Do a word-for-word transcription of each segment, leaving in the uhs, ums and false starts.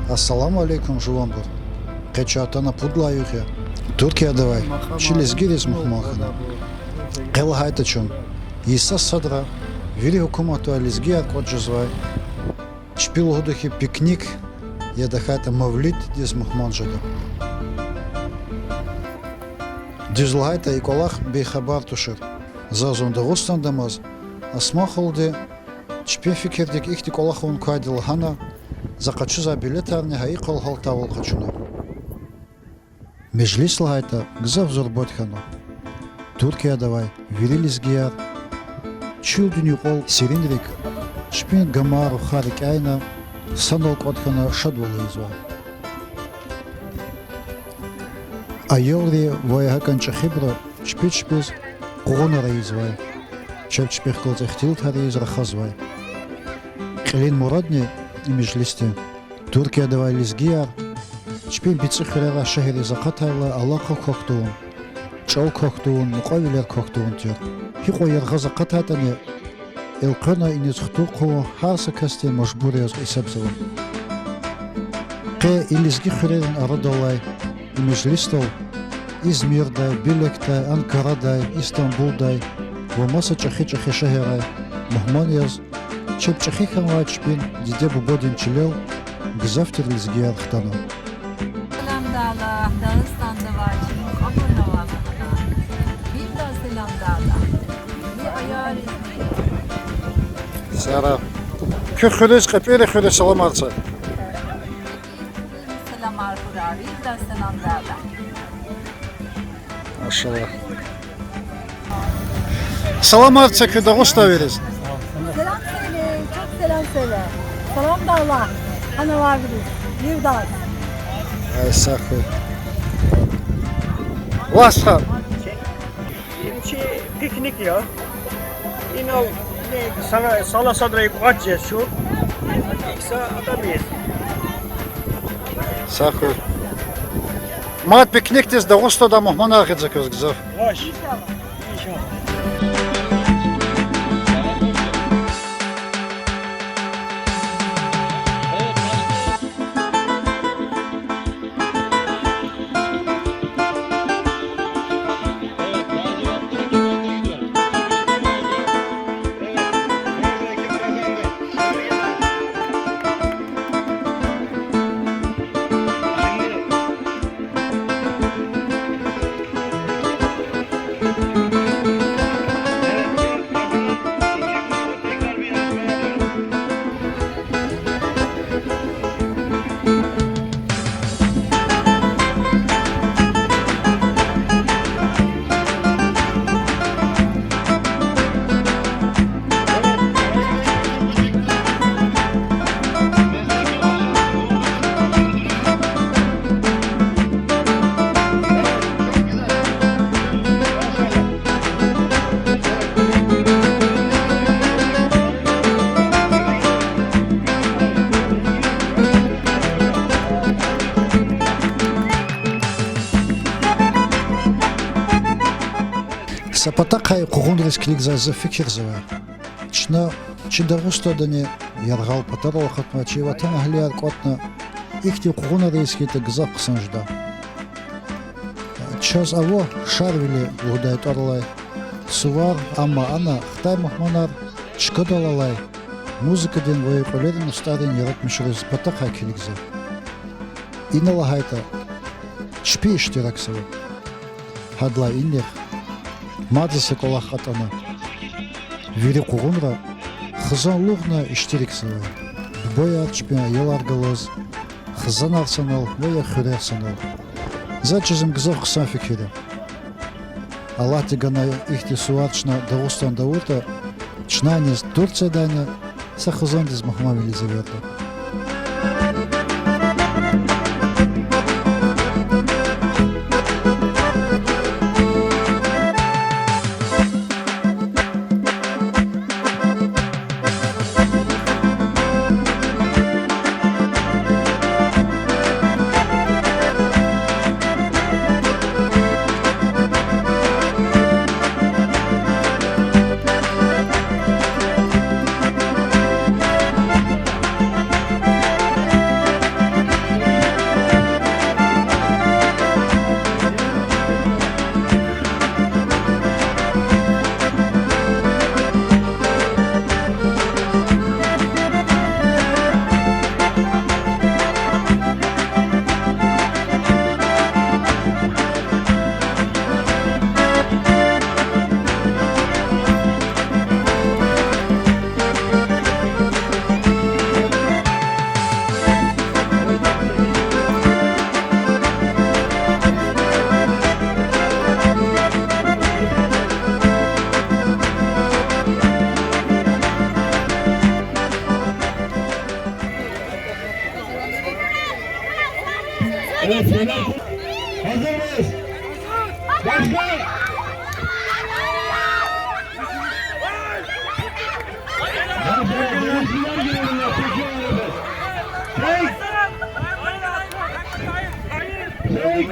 Ассаламу алейкум, жуванбур! Къе чун атана пуд лагьай югъ я. Туркияда авай чи лезгийриз мугьман хьана. Къе лагьайтӀа чун, йиса садра вири гьукуматдивай лезгияр кӀватӀ жезвай, чпи лугьуда хьи, пикник, я тахьайтӀа мавлиддиз мугьман жеда. Дуьз лагьайтӀа, и кӀвалах бейхабар тушир. За зун Дагъустанда амаз, Осман халуди чпин фикирдик ихьтин кӀвалах авун квайди лагьана, за къачузвай билетарни гьа икьван гьалтайвал къачуна. Межлис лагьайтӀа, гзаф зурбад хьана. Туркияда авай вири лезгияр чуьлдин юкьвал серинрик, чпин гамар, рухар рикӀяйна, санал кӀватӀ хьана шадвал ийизвай. Аялри ва я гьакӀни чӀехибуру чпи чпиз къугъунар ийизвай, чеб чпихъ галаз ихтилатар ийиз рахазвай. Кьилин мурадни и межлисдин Туркияда авай лезгияр чпин бицӀи хуьрерай шегьерриз акъатайла алакъа квахь тавун, чӀал квахь тавун, мукьвавилер квахь тавун тир. Гьикьван яргъаз акъатайтӀани, элкъвена иниз хтун хъувун гьар са касдин мажбур яз гьисабзава. Къе и лезги хуьрерин арадал алай и межлисдал Измирдай, Билекдай, Анкарадай, Истамбулдай ва маса чӀехи-чӀехи шегьеррай мугьман яз, чеб чӀехи хьанвай чпин диде-бубадин чилел гзаф тир лезгияр хтана. Селамдалла, Дагъустанда авай чи мукьвабурни ваз. Виридаз селамдалла. И аял Сара. Куь хуьруьз, КьепӀирин хуьруьз саламар це. Саламар хьурай, виридаз селамдалла. Машаллагь. Саламар це куь дагъустанвийриз. Селам сели, чухсагъул, селам сели. Саламдалла гьана авайбуруз, виридаз. Ай, сагъ хьуй. Ваз са Им чи пикник я. Инал сала, сала садра икӀ кӀватӀ жез чун. ИкӀ са адам ийиз. Сагъ хьуй. Мад пикникдиз Дагъустандай мугьманар гъиз за квез гзаф. Вач. Иншаллагь. Са патахъай къугъунриз килигзавай за фикирзавай. Чна чи Дагъустандани яргъал патарал акъатна, чи ватанэгьлияр кӀватӀна, ихьтин къугъунар ийиз хьайитӀа гзаф хъсан жеда. Чаз ава Шарвили лугьудай тӀвар алай сувар, амма ана хтай мугьманар чкадал алай музыкадин ва я кьуьлерин устӀаррин яратмишуниз патахъай килигзава. Ина лагьайтӀа, чпи иштиракзава. Гьадалай инихъ мад за са кӀвалах кьатӀана. Вири къугъунра хизанлугъна иштиракзавай бубаяр чпин аялар галаз, хизанар санал ва я хуьрер санал. За чизим гзаф хъсан фикир я. Аллагьди гана ихьтин сувар чна Дагъустанда авуртӀа, чна иниз Турциядайни са хизандиз мугьманвилиз эверда. Hazır mıyız? Başla! Çek! Çek!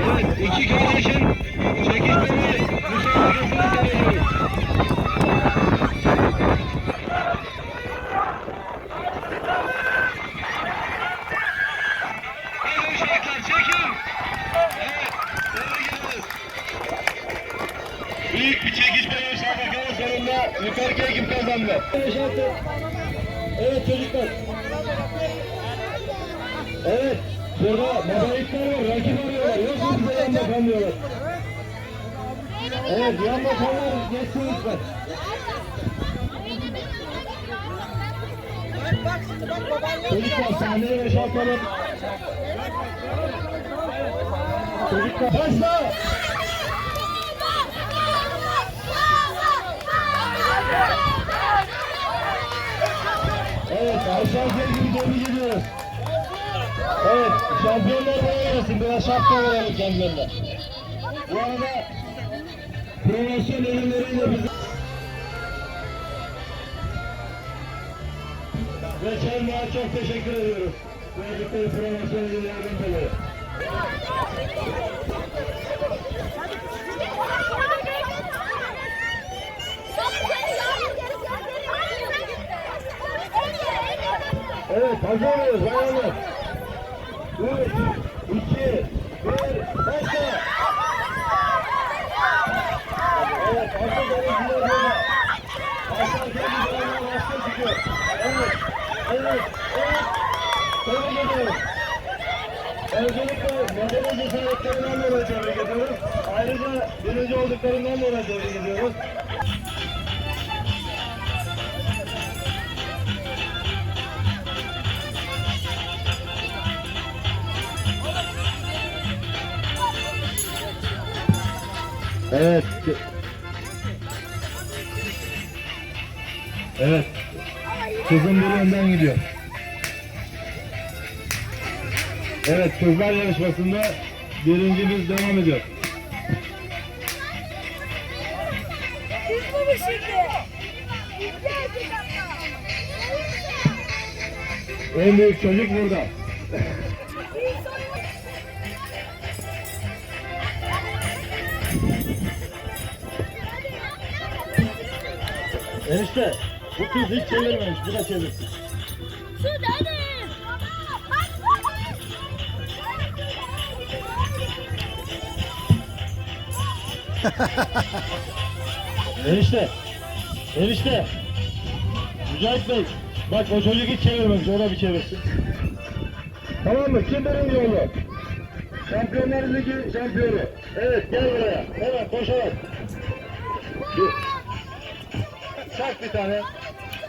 Evet, iki kardeşin çekişmeli müsabakasını seyrediyoruz. Hadi uşaklar, çekin. Evet, tebrik ederiz. Büyük bir çekişme yaşandı. Bakalım sonunda yukarıki ekip kazandı. Evet çocuklar. Evet. Şurada babalikler var. Rakip arıyorlar. Yoksa bize yan bakan diyorlar. Evet, yan bakanlar geçsin lütfen. Çocuklar, sahneyi boşaltalım. Çocuklar, başla! Evet, Ayşe Hanım, tebrik ediyoruz. Evet, şampiyonlar buraya gelsin. Biraz şapka verelim kendilerine. Bu arada promosyon ürünleriyle bizi... Ve Çelma'a çok teşekkür ediyoruz. Verdikleri promosyon ürünlerinden dolayı. Evet, hazır mıyız bayanlar? Üç, iki, bir, başla! Evet, hazır mıyız? Başla, gel, gel, gel, başla, çıkıyor. Evet, evet, evet. Tebrik ediyorum. Öncelikle medeni cesaretlerinden dolayı tebrik ediyoruz. Ayrıca birinci olduklarından dolayı tebrik ediyoruz. Evet. Evet. Kızım biri önden gidiyor. Evet, kızlar yarışmasında birincimiz devam ediyor. En büyük çocuk burada. Enişte, bu kız hiç çevirmemiş, bu da çevirsin. Enişte, enişte. Mücahit Bey, bak o çocuk hiç çevirmemiş, o da bir çevirsin. Tamam mı? Kim birinci oldu? Şampiyonlar Ligi şampiyonu. Evet, gel buraya. Hemen koşarak. Dur. Çak bir tane.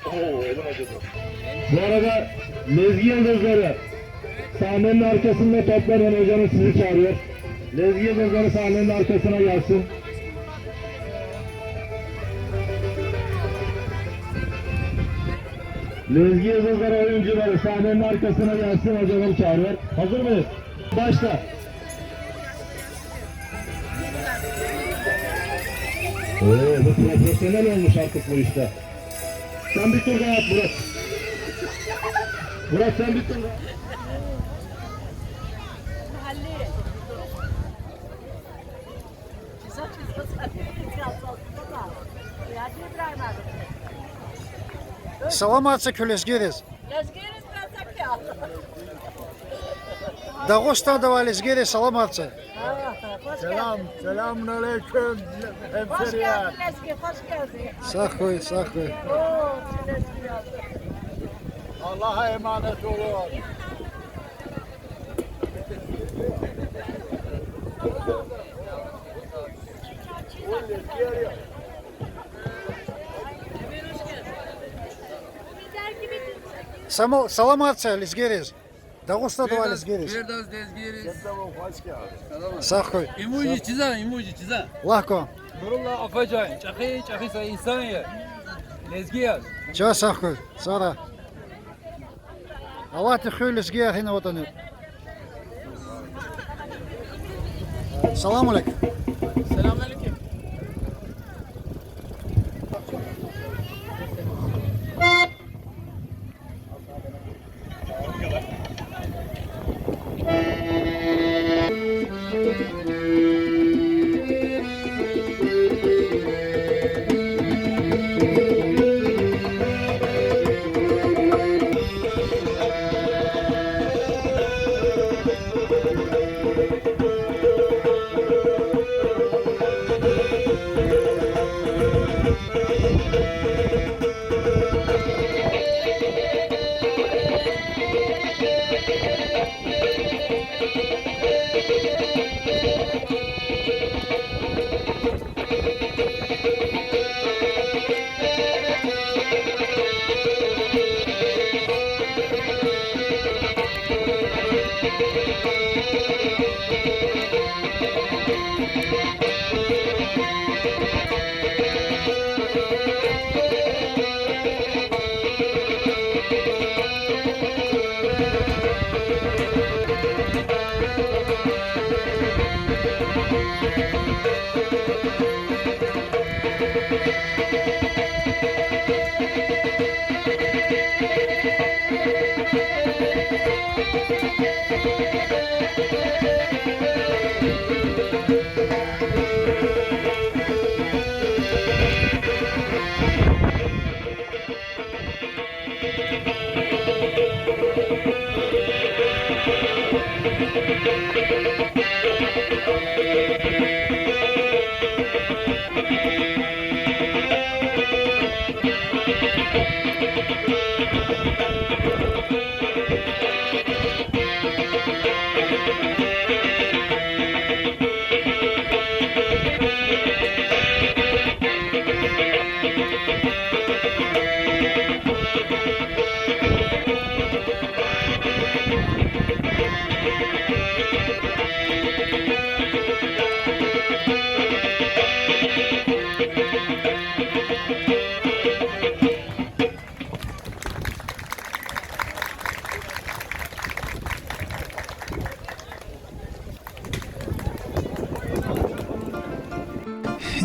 Oo, elim acıdı. Bu arada Lezgi Yıldızları sahnenin arkasında toplanın, hocanız sizi çağırıyor. Lezgi Yıldızları sahnenin arkasına gelsin. Lezgi Yıldızları oyuncuları sahnenin arkasına gelsin, hocaları çağırıyor. Hazır mıyız? Başla. Oo, bu profesyonel olmuş artık bu işte. Sen bir tur daha at Murat. Murat, sen bir tur daha. Саламатса куьн лезгидиз. Дагъустандавай лезгидиз саламатса. Selam, selamun aleyküm, hemşeriler. Sağ ol, sağ ol. Allah'a emanet olun. Само-, саламат це лезгийриз. Дагъустандавай лезгийриз. Бердаз лезгийриз. Сагъ хьуй. Эмоджи чиза, эмоджи чиза. Лагь кван. Нурулла Афаджан, чӀехи, чӀехи са инсан я. Лезги я. Чан сагъ хьуй, сара. Аллагьди хуьй лезгияр гьина аватӀани. Салам алейкум. Салам алейкум.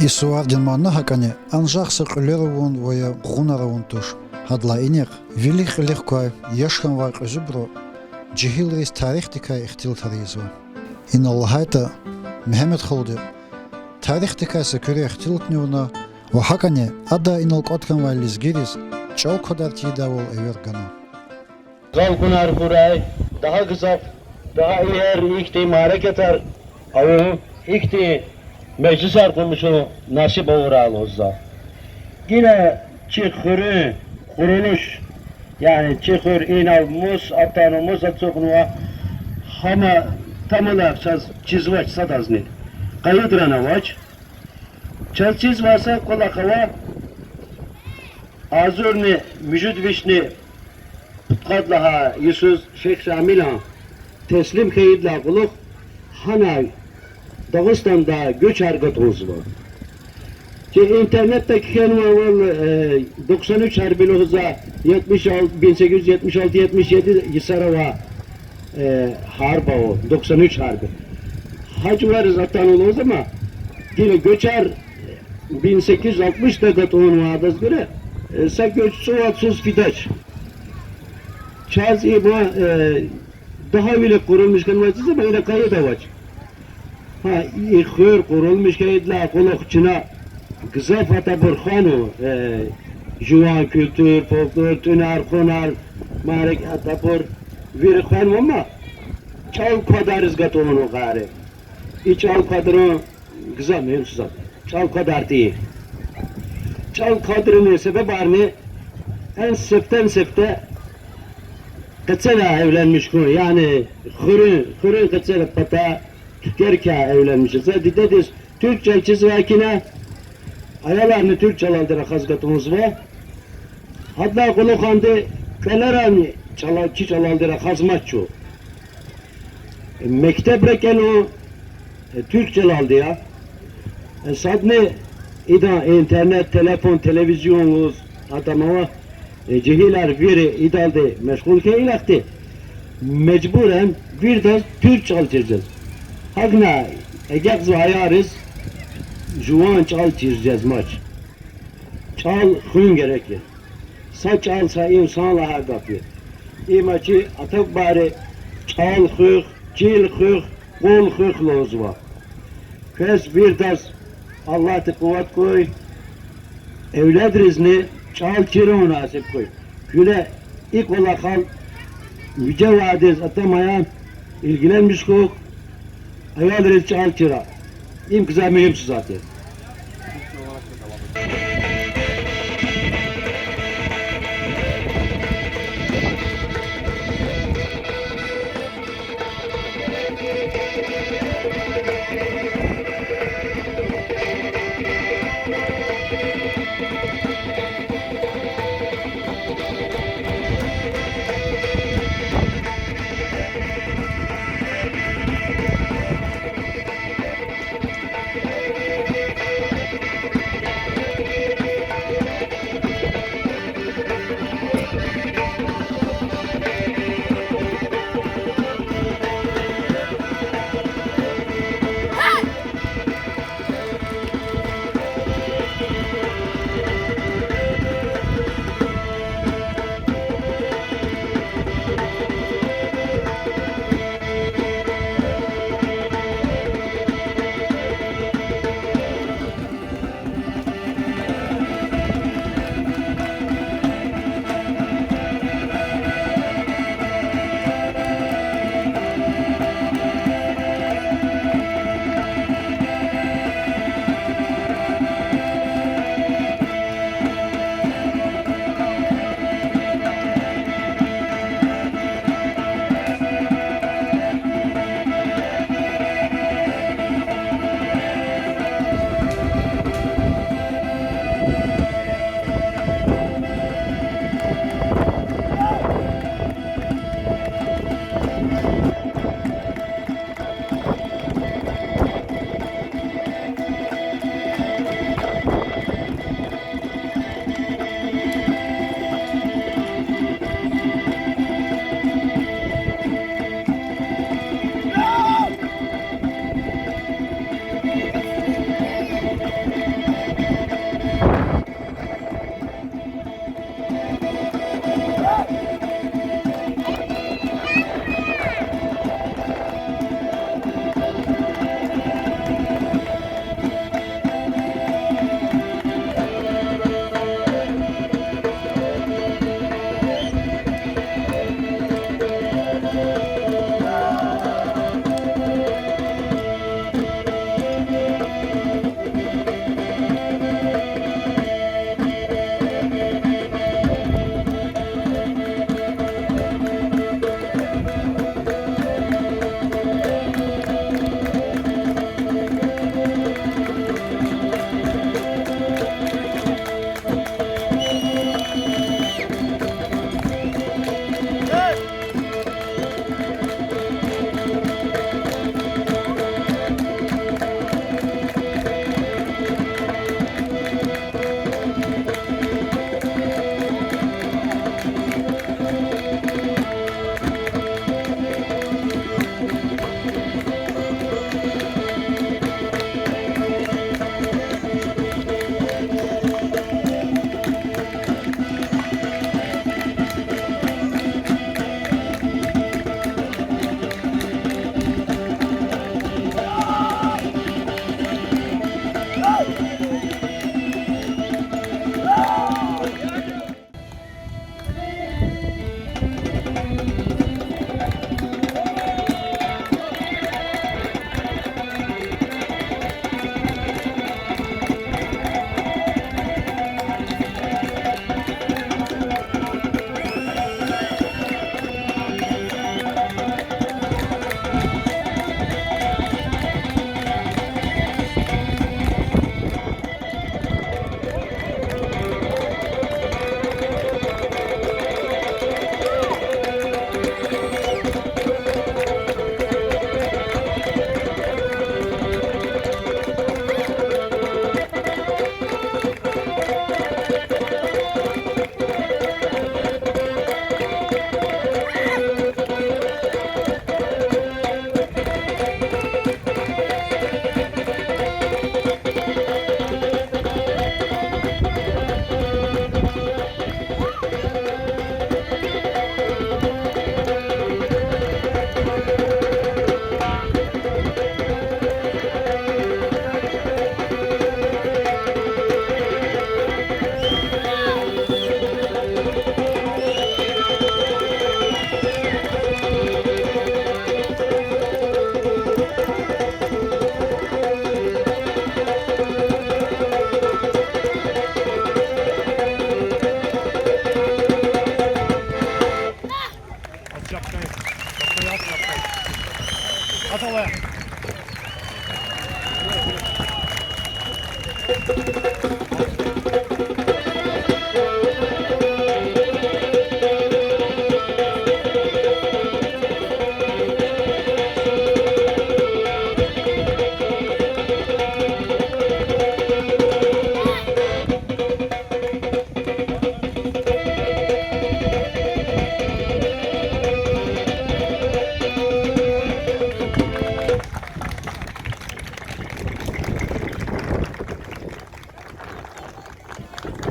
И сувардин мана гьакӀани анжах са кьуьлер авун ва я гъунар авун туш. Гьадалай инихъ вилик кьилихъ квай яш хьанвай кьуьзуьбуру жегьилриз тарихдикай ихтилатар ийизва. Инал лагьайтӀа, Мегьамед халуди тарихдикай са куьруь ихтилатни авуна ва гьакӀани ада инал кӀватӀ хьанвай лезгийриз чӀал квадар тийидайвал эвер гана. Къалгъунар хьурай, дагъа гзаф, дагъа иер ихьтин мярекатар авун, ихьтин межлисар къурмишун насиб авурай лугьузва. Гила чи хуьруьн къурулуш, яни чи хуьр инал мус атанва, мус ацукьнава, гьам тамалай чаз чизвач садазни. Къайидран авач. Чаз чизвай са кӀвалах ава, агъзурни муьжуьд вишни пудкъад лагьай йисуз Шейх Шамилан теслим хьайидалай кьулухъ гьанай Дагъустандай гуьчар гатӀунзава. Чи интернетда кхьенвайвал, э, доксан уьч гьарби лугьузва, етмиш алты, бин секиз юз етмиш алты етмиш еди йисара авай, э, гьарб ава, доксан уьч гьарби. Гьа чӀавариз атанва лугьуз ама, гила гуьчар бин секиз юз алтмишда гатӀунвай адаз гуьре, э, са гуьч цӀувад йисуз фидач. Чаз има, э, дагъа вилик къурулмиш хьанвай чӀавуз ама ина къайид авач. Гьа, и хуьр къурулмиш хьайидалай кьулухъ чна гзаф атабур хвенва, э, жуван культур, фольклор, тӀуьнар, хъунар, мярекат, атабур вири хвенва ама, чӀал квадарриз гатӀунва гъари. И чӀал квадрун гзаф мугьим чӀал квадар тир. ЧӀал квадрунин себебарни эн сифтени-сифте къецелай эвленмиш хьун, яни хуьруьн, хуьруьн къецел патай туькӀверикай эвленмиш. За дидедиз туьрк чӀал чизвай кьиле, аяларни туьрк чӀалалди рахаз гатӀунзава. Гьадалай кьулухъанди Пелерани чӀала-, чи чӀалалди рахазмач чун. Мектебра кӀелун, э, туьрк чӀалалди я. Э, садни идан интернет, телефон, телевизион лугьуз атӀа ама, э, жегьилар вири идалди машгъул хьайила ахьтин, мажбуран вирдаз туьрк чӀал чир жез. ГьакӀни эгечӀзавай аярриз жуван чӀал чир жезмач. ЧӀал хуьн герек я. Са чӀал са инсан лагьай гаф я. Има чи ата-бубайри чӀал хуьх, чил хуьх, къул хуьх лугьузва. Квез вирдаз Аллагьди къуват гуй, эвледризни чӀал чирун насиб хьуй. Куьне и кӀвалахал вижевайдаз атӀа ама, илгиленмиш хьухь, аялриз чӀал чира. Им гзаф муьгьуьм сузатӀ я.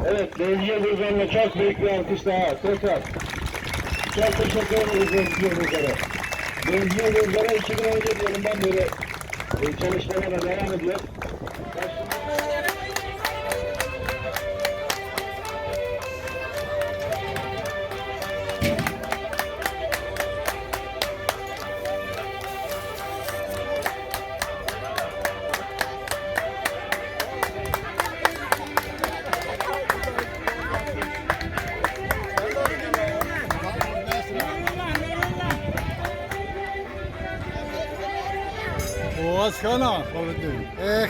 Evet, Belediye Yıldızları'na çok büyük bir alkış daha, tekrar. Çok teşekkür ederiz Belediye Yıldızları. Belediye Yıldızları iki bin on yedi yılından beri, e, çalışmalarına devam ediyor. О, асхана, Халидин. Эх.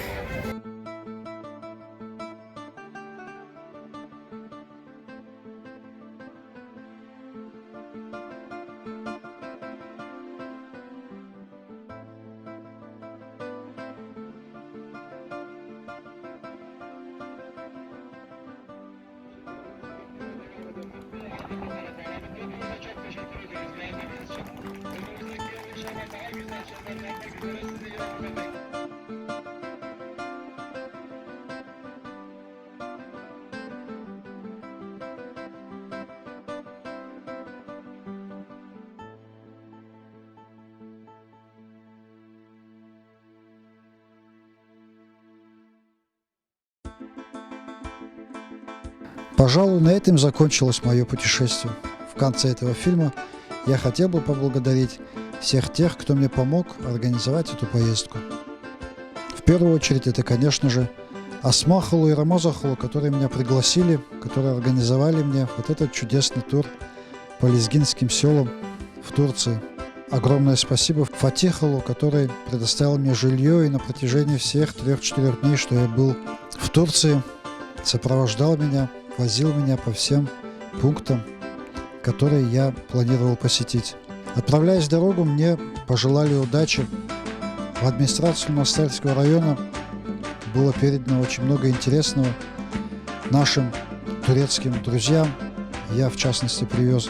Пожалуй, на этом закончилось моё путешествие. В конце этого фильма я хотел бы поблагодарить всех тех, кто мне помог организовать эту поездку. В первую очередь, это, конечно же, Асма халу и Рамаза халу, которые меня пригласили, которые организовали мне вот этот чудесный тур по лезгинским сёлам в Турции. Огромное спасибо Фатихалу, который предоставил мне жильё и на протяжении всех трёх-четырёх дней, что я был в Турции, сопровождал меня, возил меня по всем пунктам, которые я планировал посетить. Отправляясь в дорогу, мне пожелали удачи. В администрацию Моастальского района было передано очень много интересного нашим турецким друзьям. Я, в частности, привёз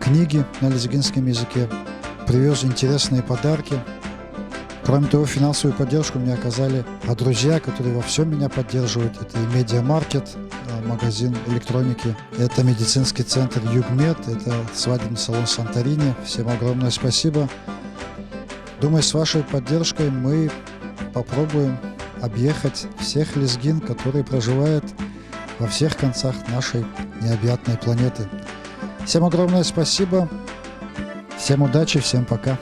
книги на лезгинском языке, привёз интересные подарки. Кроме того, финансовую поддержку мне оказали, а, друзья, которые во всём меня поддерживают. Это и Медиамаркет, а, магазин электроники, это медицинский центр Югмед, это свадебный салон Санторини. Всем огромное спасибо. Думаю, с вашей поддержкой мы попробуем объехать всех лезгин, которые проживают во всех концах нашей необъятной планеты. Всем огромное спасибо. Всем удачи, всем пока.